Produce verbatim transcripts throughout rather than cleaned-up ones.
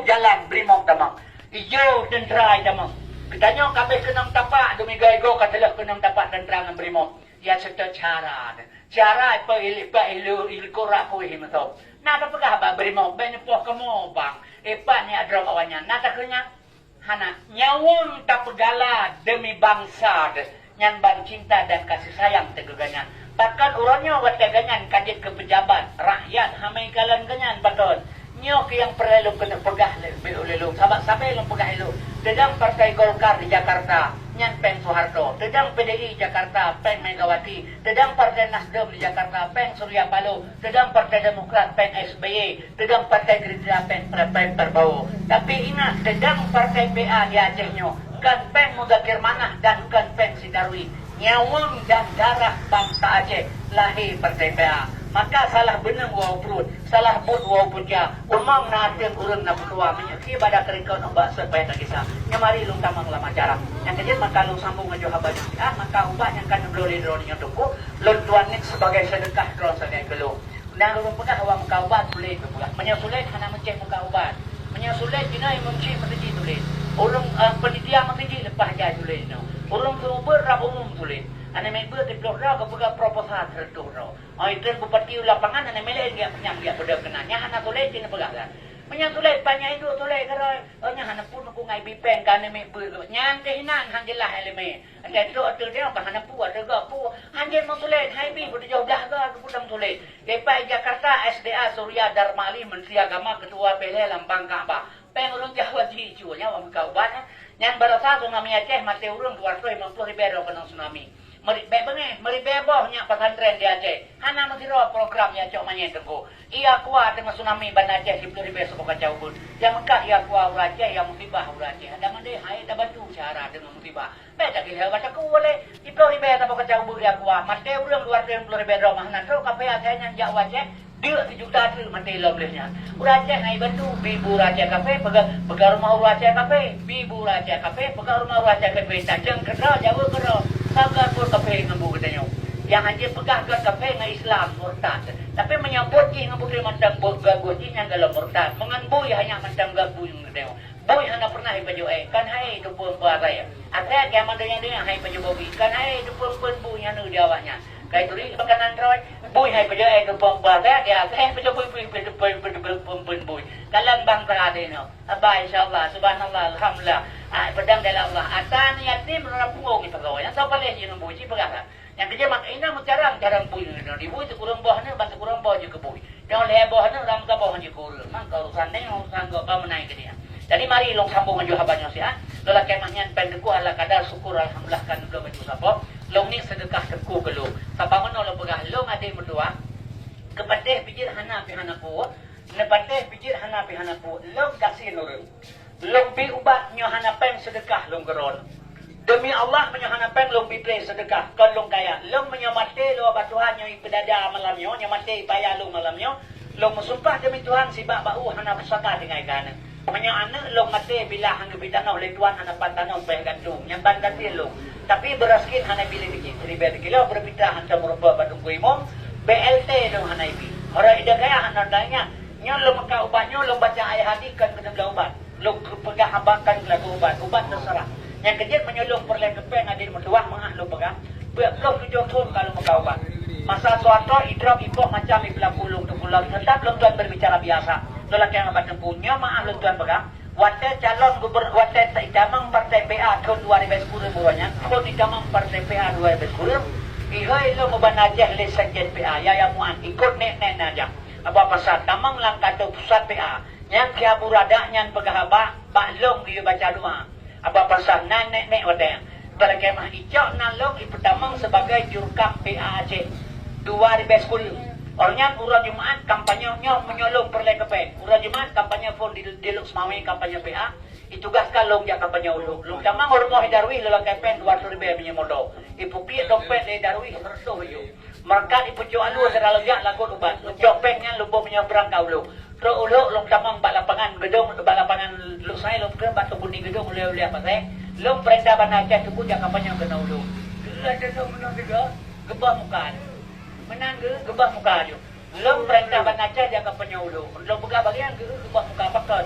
Jalan brimob tamong. Ijô teuntra tamong. Geutanyoe ka abéh keunong tapak, demi gaigo ka teulheueh keunong tapak teuntra ngon brimob. Ya seutôt cara. Cara ipa ili-, ipa ilu-, ilikora kueh meuto. Na tapeugah bak brimob, bèk neupoh kamoe bang. Ipat ni adrob awaknyan. Na takheun nyan? Hana. Nyawöng tapeugala demi bangsa deuh. Nyan ban cinta dan kasih sayang teuh keu gobnyan. Pakon uroe nyoe watèe gobnyan ka jeuet keu peujabat, rakyat hana meukalon gobnyan pakon? Nyoe keuh nyang peureulèe lôn keuneuk peugah lé, beu lé lôn, sabab sabe lôn peugah ilôn. Teudong Partai Golkar di Jakarta, nyan péng Soeharto. Teudong P D I Jakarta, péng Megawati. Teudong Partai Nasdem di Jakarta, péng Surya Paloh. Teudong Partai Demokrat, péng S B Y. Teudong Partai Gerindra péng, péng Prabowo. Tapi ingat, teudong Partai P A di Aceh nyoe, kon péng Muzakir Manah dan kon péng Sidarwi. Nyawöng dan darah bansa Aceh lahé Partai P A. Maka salah beuneueng woe pruet, salah buet woe puja. Umong na ateueng ureueng na peutuha, meunyoe ibadah keurikot ubak seupaya tagisa. Nyoe mari lôn tamong lam acara. Nyang keujeuet maka lôn sambung laju haba nyoe siat, maka ubat nyang ka neubloe lé droeneuh nyoe teungku, lôn tuan niet sibagai seudeukah droe sagai keu lôn. Nyang ulôn peugah awak meukat ubat sulet geupeugah. Meunyoe sulet hana meucéh meukat ubat. Meunyoe sulet jinoe imeum chik meukeujih sulet. Ureueng, eh, peunitia meukeujih leupah jai sulet jinoe. Ureueng seumeubeuet rab umum sulet. Aneuk miet beuet siplôh droe geupeugah proposal seureutôh droe. Oh, itrön bupati u lapangan aneuk miet lé giak peunyang giak peudeuh keunan. Nyan hana sulet jinoe peugah kan. Meunyoe sulet panyang induek sulet keudroe. Oh, nyan hana pun ku ngai bipeng ka aneuk miet beuet. Nyan keuh inan han jeulaih ileumèe. Até trok ateueh dia, bah hana pu, ateueh gak pu. Hanjeuet meusulet, hai bi, peutujoh blah ga, keuputang sulet. Lepas Jakarta, S D A Surya Darma Ali, Menteri Agama, Ketua P L H lam Bangka Bah. Péng ureueng Jawa ji cue nyan, wak meukat ubat, eh. Nyan barosa tsunami Aceh, maté ureueng dua ratus lima puluh ribèe droe keunong tsunami. Meri-, bèk beungèh, meuribèe boh nyak pesantren di Aceh. Hana meusidroe program nyang cok manyét teungku. Iya kuat teungoh tsunami ban Aceh siplôh ribèe saboh kaca ubeut. Nyang meukat iya kuat ureueng Aceh, nyang musibah ureueng Aceh. Ada mandé hai tabantu cara deungon musibah. Bèk tagiléh bak takue lé. Siplôh ribèe saboh kaca ubeut ya kuah. Maté ureueng dua ratus lima puluh ribèe droe mah na trok kafé asai nyan jak u Aceh. Deuk sijuta treuk maté lom lheueh nyan. Ureueng Aceh ngai bantu, bi bu ureueng Aceh kafé, peugah, peugah rumoh ureueng Aceh kafé. Bi bu ureueng Aceh kafé, peugah rumoh ureueng Aceh kafé. Tajeng keudroe, jaweub keudroe. Sagai buet kafé ngon bu geutanyoe. Nyang hanjeuet peugah göt kafé ngon Islam, murtad. Tapi meunyoe buet jih ngon putri mantong, buet göt buet jih nyan golom murtad. Meungon bui hanya mantong göt bui ngon geutanyoe. Bui hana pernah ipajoh ék, kan hai teupeuen-peuen asai. Asai kiamat donya-donya hai pajoh bui, kan hai teupeuen-peuen bui nyang na di awaknyan. Kai turi makanan droe, bui hai pajoh ék teupeuen-peuen asai, dia asai pajoh bui, bui, bui, teupeuen-peuen bui. Kalon bangsa adé nyoe. Aba, insya Allah, subhanallah, alhamdulillah. Ah, peudong dalam Allah. Ata ni yatim, rara punggong ni pegawai. Nyang soe paléh jih ngon bui, ci peugah lah. Nyang keujeuet mak inong meucarang-carang bui nyoe, dibui sikureueng boh nyoe, ban sikureueng boh jeuet keu bui. Nyoe lhèe boh nyoe, lam saboh jeuet keu ureueng. Mangka urusan nyoe, urusan gob ba meunan keu nyan. Jadi mari lôn sambông laju haba nyoe siat. Lôn lakèe mak nyan péng teungku ala kadar syukur alhamdulillah ka neubloe baju sapo. Lôn niet seudeukah teungku keu lôn. Sapa meunoe lôn peugah lôn adé meutuah. Keupatéh pijeuet hana pih hana kueh. Neupatéh pijeuet hana pih hana kueh. Lôn gasien ureueng. Lôn bi ubat nyoe hana péng seudeukah lôn keudroe. Deumi Allah, meunyoe hana péng lôn bi tré seudeukah, kon lôn kaya. Lôn meunyoe maté lôn bak Tuhan nyoe ipeudada malam nyoe, nyoe maté ipaya lôn malam nyoe, lôn meusumpah deumi Tuhan sibak bak u hana pusaka tinggai keu aneuk. Meunyoe aneuk lôn maté bila han geubi tanoh lé Tuhan hana pat tanoh péh gantong, nyan ban gasien lôn. Tapi beuraskin hana bi lé keu jih, siribèe sikilo beureupitrah hantom meurumpok bak teungku imum, B L T lôn hana ibi. Orang idéh gaya hana tanya, nyoe lôn meukat ubat nyoe lôn baca ayat hadis kon keuneuk beulah ubat. Lôn peugah haba kon lagu ubat, ubat teuseurah. Nyang keujeuet meunyoe lôn peureulèe keu péng adé meutuah meu'ah lôn peugah, peuet ploh tujoh thôn ka lôn meukat ubat. Masa Soeharto idrob iboh macam ipeulaku lôn teungku lôn, teutap lôn tuan berbicara biasa. Lôn lakèe ngon bak teungku, nyoe meu'ah lôn tuan peugah, watèe calon gubern-, watèe itamong partai P A thôn dua ribèe sikureueng uroe nyan, thôn itamong partai P A dua ribèe sikureueng, ihôi lôn u Banda Aceh lé sekjen P A, Yahya Mu'ad, ikot nèk-nèk na jak. Aba Pasar tamong lam kantor pusat P A. Nyang keu Abu Radak nyan peugah haba, bak lôn geuyue baca doa. Aba Pasar nan nèk-nèk watèe nyan. Bak lakèe mah icok nan lôn ipeutamong sibagai jurukam P A Aceh dua ribèe sikureueng. Awaknyan uroe Jumat kampanye nyoe meunyoe lôn peureulèe keu péng. Uroe Jumat kampanye phôn di, di Lhokseumawe kampanye P A. Itugaskan lôn jak kampanye u Lhok. Lôn tamong u rumoh Darwis lôn lakèe péng dua reutôh ribèe minyeuk moto. Ipeupiek dompet lé Darwis seureutôh iju. Meurekat ipeucok alue sira lôn jak lagot ubat. Lôn cok péng nyan lôn boh meunyoe beurangkat u Lhok. Trok u Lhok lôn tamong bak lapangan geudong, bak lapangan Lhokseumawe lôn keureun bak teubuni geudong ulèe-ulèe pasai. Lôn peurintah Banda Aceh teubut jak kampanye keunoe u Lhok. Geubah muka. Meunan geu-, geubah muka aju. Lôn peurintah Banda Aceh jak kampanye u Lhok. Lôn peugah bagian geu-, geubah muka pakon.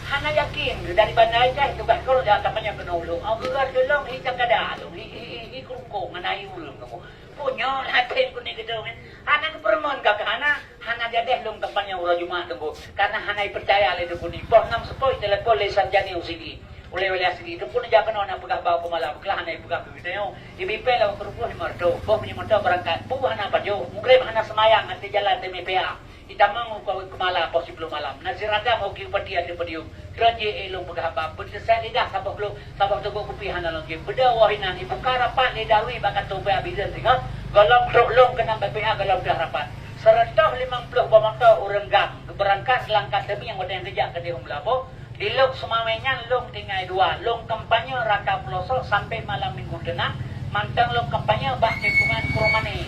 Hana yakin dari Banda Aceh tugaih keu jak kampanye keunoe ulôn. Au geuga tulông hi cakada lôn, hi, hi, hi, hi keurukong ngon ayue lôn kamoe. Punyok laten keuneuk geudong, eh. Hana geupeureumeun ka hana, hana jadeh lôn kampanye uroe Jumat teungku. Karena hana jipeucaya lé teungku ni. Poh nam seupôt telepon lé Sarjani Usidi. Ulée-ulée Usidi teungku neujak keunoe na peugah bak keu malam, keulah hana jipeugah keu geutanyoe. Jibi pèng lawan keurupuh lima reutôh. Boh meunyoe moto beurangkat, bu hana pajoh, mugreb hana seumayang, até jalan teumé P A. Itamong uka keumala poh siplôh malam. Nasir Adam hoki upati até podium. Droe jih éh lôn peugah haba. Beuteuset lidah saboh klok, saboh teugok kupi hana lôn jieb. Beudôh woh inan ibuka rapat lé Darwi bak kantô P A Bireuen singoh. Gohlom trok lôn keunong B P A gohlom deuh rapat. Seureutôh limong ploh boh moto ureuëng gam geubeurangkat seulangkat teubieng watée nyang geujak keudeh u Meulaboh. Di Lhokseumawe nyan lôn tinggai dua, lôn kampanye rata peulosok sampai malam minggu teunang, mantong lôn kampanye bak lingkungan Kurmane.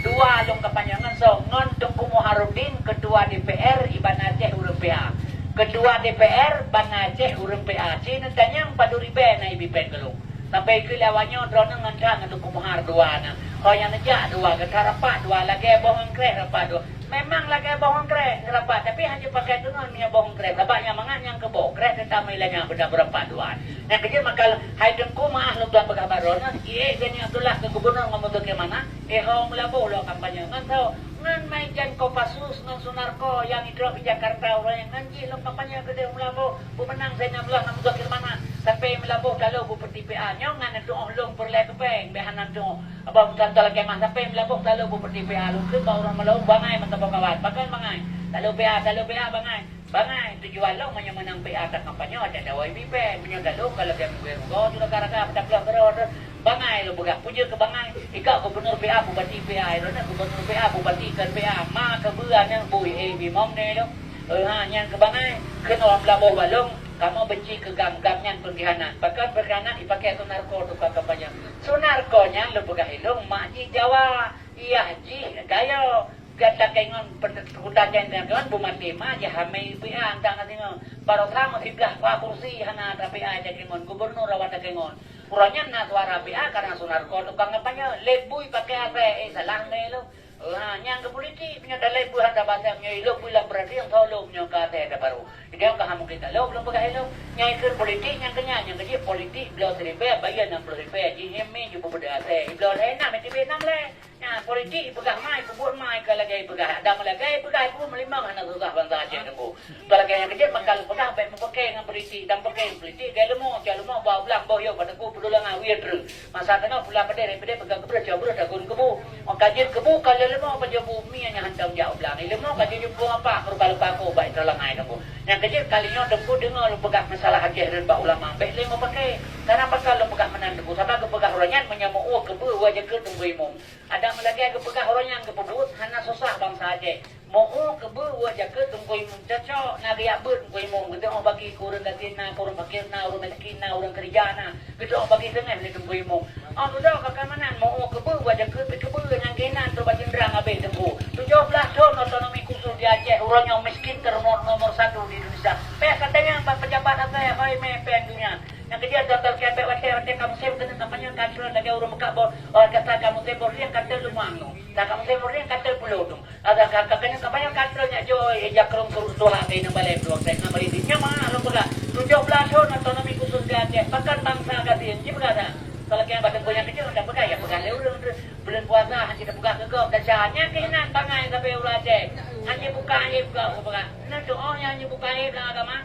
Dua lôn kampanye ngon soe? Ngon Teungku Muharudin, Ketua D P R, iban Aceh ureuëng P A. Ketua D P R, Banda Aceh ureuëng P A. Ci neutanyong padum ribée na ibi pèng keu lôn. Sampai keu lé awaknyoe droeneuh ngon that ngon Teungku Muhar dua na. Ho nyang neujak dua, geuta rapat dua, lagée boh ngon kreh rapat dua. Memang lagée boh ngon kreh rapat, tapi hana jipakai teungon meunyoe boh ngon kreh. Sabab nyang mangat nyang keu boh, kreh teutamé lé nyang beuna beurapa dua. Nyang keujeuet maka hai Teungku meu'ah lôn tuan peugah baroe nyoe, iék Gani Abdullah keu gubunur ngon Muzakir Manaf, eh ho Meulaboh lôn kampanye ngon soe? Ngon Maijen Kopassus ngon Sunarko nyang idrop di Jakarta uroe nyan ngon jih lôn kampanye keudeh Meulaboh, beumeunang Zainal Abdullah ngon Muzakir Manaf, sampai Meulaboh talo beupeuti P A nyoe ngon neutuoh lôn peureulée keu pèng, bèk hana neutuoh. Abang bukan talakée mah sampai Meulaboh talo beupeuti P A lôn keu bak ureuëng malôn bangai meusaboh kawan. Pakon bangai? Talo P A, talo P A bangai. Bangai tujuan lôn meunyoe meunang P A takampanye adak dawai bibée. Meunyoe talo ka lagée mugée rugoe tu raga-raga peutaplah keudroe tu. Bangai lôn peugah, peue jeuet keu bangai? Ikak gubunur P A, bupati P A, droeneuh gubunur P A, bupati kon P A. Ma keubeue aneuëk bui, eh, bimong nyoe lôn. Eh, ha, nyan keu bangai. Keunoe Meulaboh balong, kamoe benci keu gam, gam nyan peungkhianat. Pakon peungkhianat? Ipaké Sunarko tukang kampanye. Sunarko nyan lôn peugah ilong mak jih Jawa, yah jih Gayo. Gata kengon peukuta jai ngon beumaté ma jih hamé P A antang singoh. Barosa meusiblah dua kursi hana ata P A jai kengon, gubunur awak ta kengon. Uroe nyan na suara P A karena Sunarko tukang kampanye. Lé bui pakai asai, eh, salah ngai lo. Ha, nyang keu politik, meunyoe dalai beuh hana basa, meunyoe ilok beuh lam perhatian, tolong meunyoe ka asai ata baru. Jadi, ka mungkin talo, belum peugah ilok. Nyai keu politik, nyang keu nyan, nyang keu jih politik, bloe siribèe, bayeue nam ploh ribèe, jih nyan mé jih beubeudôh asai. Ibloe lhèe nam, itibèe nam lhèe. Nyan, politik ipeugah mai, peubuet mai, ka lagèe ipeugah. Adak meulagai ipeugah, ipeugah meulimong hana susah bansa Aceh teungku. Ka lagèe nyang keujeuet, maka lôn peugah bèk meupaké ngon politik. Dan paké ngon politik, gai leumo, cok leumo, bak blang, boh yôh, bak teungku, peudulanga, wie dreuh. Masa keunoe pula peudeh, peudeh peugah keubreuh, cok breuh, takon keubu. Maka jeuet keubu, ka lheuh leumo, pajoh bu, mi nyang hantom jak u blang. Leumo ka jeuet jumpo apa, keurupa lupa ko, bak itra langai teungku. Nyang keujeuet, kali nyoe teungku deungoe lôn peugah masalah Aceh rhot bak ulama. Bèk lé meupaké. Karena pakon lôn peugah meunan teungku. Sabab geupeugah uroe nyan, meunyoe meu-ue keubeue, ue jeuet keu teungku imum. Adak meulagai geupeugah uroe nyan geupeubeuet, hana susah bansa Aceh. Meu-ue keubeue ueh jakeuet teungku imum cocok, na geuyak beuet teungku imum. Geuteu'oh bagi keu ureueng gasien na, keu ureueng fakir na, ureueng miskin na, ureueng keurija na. Geuteu'oh bagi teungoh lé teungku imum. Oh, dudoe ka ka meunan, meu-ue keubeue ueh jakeuet pih keubeue nyang keunan trok bak jeundrang abéh teungku. Tujoh blaih thon otonomi khusus di Aceh, uroe nyoe miskin teurunok nomor satu di Indonesia. Payah tatanyong bak pejabat asai, hôi mé pèng donya. Nyang keujeuet, total kepek watèe, watèe ka musém keuneuk kampanye, ka trön lagèe ureueng meukat boh, oh, kata ka musém boh rieng, ka trön leumo nyoe. Ka musém boh rieng, ka trön pulo tu. Ada ka, ka keuneuk kampanye, ka trön nyak joi, eh, jakrong turut tuha, keu inong balèe dua ploh, na bari nyan meu'ah lôn peugah. Tujoh blaih thon otonomi khusus di Aceh, pakon bansa gasien, ci peugah that. Kalau keu batèe peue nyang keujeuet, dak peugah, ya peugah lé ureueng tu. Buleuen puasa, hana jipeugah keu gob, desya nyan keuh inan bangai sabe ureueng Aceh. Hana jibuka aéb gob, peugah. Nyan tu, oh, nyan jibuka aéb lam agama.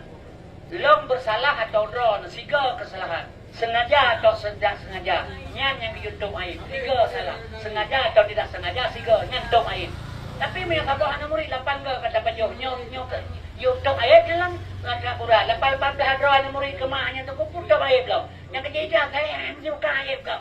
Lôn beusalah atawa droeneuh, sigoe keusalahan. Sengaja atawa tidak sengaja, nyan nyang geuyue tôb aéb. Sigoe salah. Sengaja atawa tidak sengaja, sigoe, nyan tôb aéb. Tapi meunyoe saboh aneuk murit lapan goe ka tapajoh, nyoe, nyoe keu, yue tôb aéb nyan lam raka burat. Lapan, lapan blaih droe aneuk murit keu mak nyan teungku pun tôb aéb lom. Nyang keujeuet ija, gaya, meusibuka aéb gob.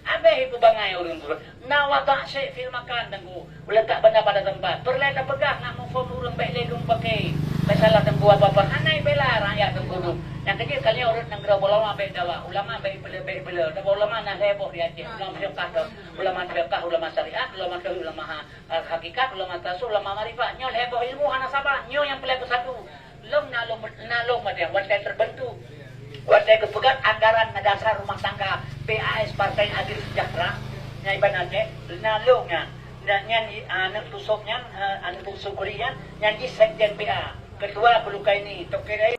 Abéh ipeubangai ureueng tu. Na wadah syai' fil makan, teungku. Letak benda pada tempat. Peureulèe tapeugah ngon muphom ureueng bèk lé lôn paké. Masalah teungku apa-apa. Hana ibela rakyat teungku tu. Nyang keujeuet kali nyoe ureueng nanggroe, ulama bèk dawa. Ulama bèk ibela, bèk ibela. Sabab ulama na lhèe boh di Aceh. Ulama fiqah tu. Ulama fiqah, ulama syariat, ulama tauhid, ulama ha-, hakikat, ulama tasawuf, ulama makrifat. Nyoe lhèe boh ilmu hana saban. Nyoe nyang peureulèe beusatu. Lom na lom, na lom ada watèe terbentuk, watèe geupeugöt anggaran dasar rumah tangga, P A S, Partai Adil Sejahtera, nyang iban Aceh, na lom nyan. Na nyan, aneuk Tusok nyan, eh, aneuk Tusok Kuri nyan, nyan jih sekjen P A, ketua Bulukaini, toke laén